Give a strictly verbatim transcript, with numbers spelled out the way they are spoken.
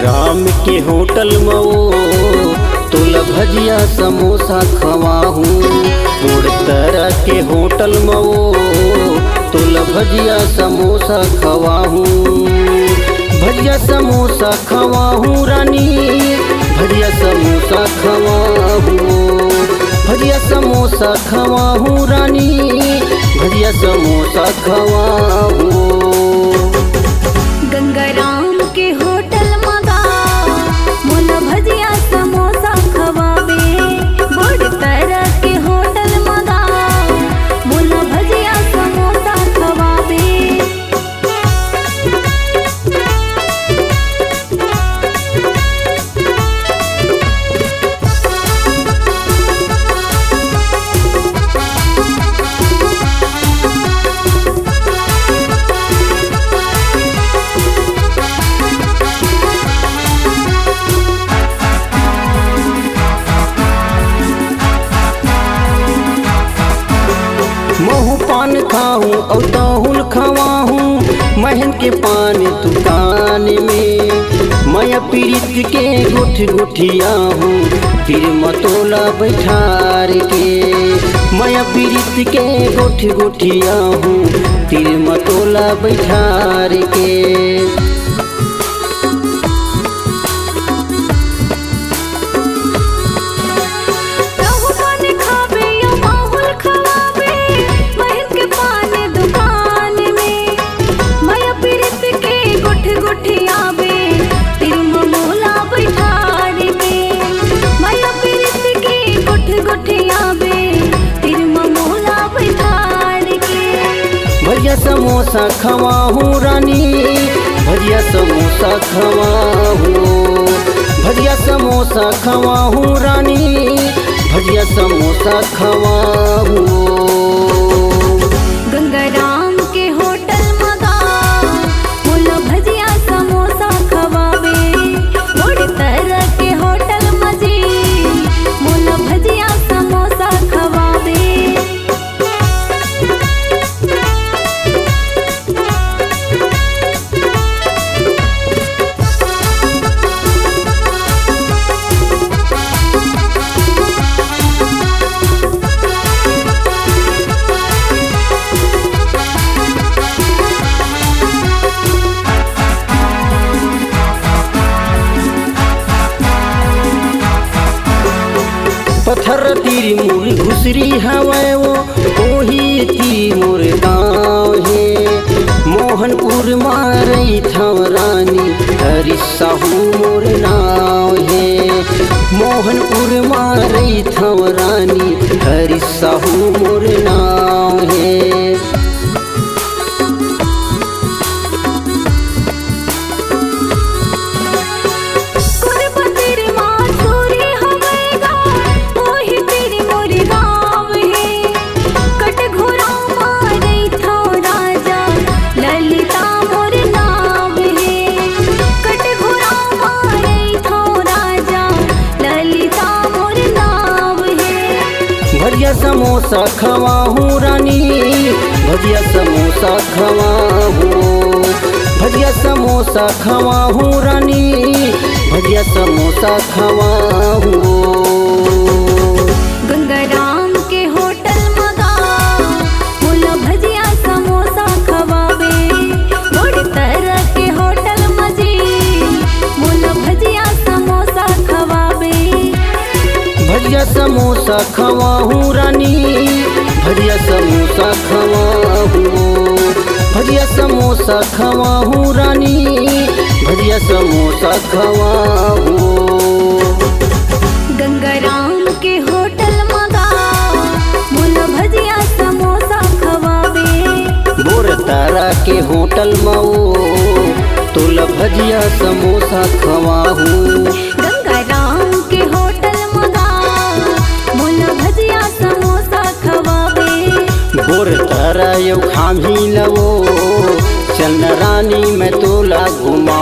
राम के होटल म ओ तोला भजिया समोसा खवाहूँ, मोर तारा के होटल म ओ तोला भजिया समोसा खवाहूँ। भजिया समोसा खवाहूँ रानी, भजिया समोसा खवाहूँ, भजिया समोसा खवाहूँ रानी, भजिया समोसा खवाहूँ। गंगाराम के होटल म गा, मोला भजिया समोसा खवाबे। बड़ तारा के होटल म गा, मोला भजिया समोसा खवाबे। महूँ पान खाहूँ अउ तहुल खवाहूँ, महन के पान दुकान में। मया पीरित के गोठ गोठियाहूँ, तीर म तोला बैठार के। मया पीरित के गोठ गोठियाहूँ, तीर म तोला बैठार के। तहु पान खाबे या माहुल खवाबे, महन के पान दुकान में। मया पीरित के गोठ गोठियाबे, तीर म मोला बैठार के। मया पीरित के गोठ गोठियाबे, तीर म मोला बैठार के। भजिया समोसा खवाहूँ रानी, भजिया समोसा खवाहूँ, भजिया समोसा खवाहूँ रानी, भजिया समोसा खवाहूँ। गंगाराम के होटल म गा, मोला भजिया समोसा खवाबे। बड़ तारा के होटल म जी, मोला भजिया समोसा खवाबे। पथर तीर मोर घुसरी हवय ओ, ओही तीर मोर गाँव हे। मोहनपुर म रहिथव रानी, हरीश साहू मोर नाँव हे। मोहनपुर म रहिथव रानी, हरीश साहू मोर नाँव हे। कोरबा तीर म छोरी हवय गा, ओही तीर मोर गाँव हे। कटघोरा म रहिथव राजा, ललिता मोर नाँव हे। कटघोरा म रहिथव राजा, ललिता मोर नाँव हे। भजिया समोसा खवाहूँ रानी, भजिया समोसा खवाहूँ, भजिया समोसा खवाहूँ रानी, भजिया समोसा खवाहूँ। गंगाराम के होटल म गा, मोला भजिया समोसा खवाबे। बड़ तारा के होटल म जी, मोला भजिया समोसा खवाबे। भजिया समोसा खवाहूँ रानी, भजिया समोसा खवाहूँ, भजिया समोसा खवाहूँ रानी, भजिया समोसा खवाहूँ। गंगाराम के होटल म गा, मोला भजिया समोसा खवाबे। बोर तारा के होटल म ओ, तोला भजिया समोसा खवाहूँ। गंगाराम के होटल म गा, मोला भजिया समोसा खवाबे। बोर तारा अउ खाम्ही ल ओ, चंद्रानी मैं तोला घुमा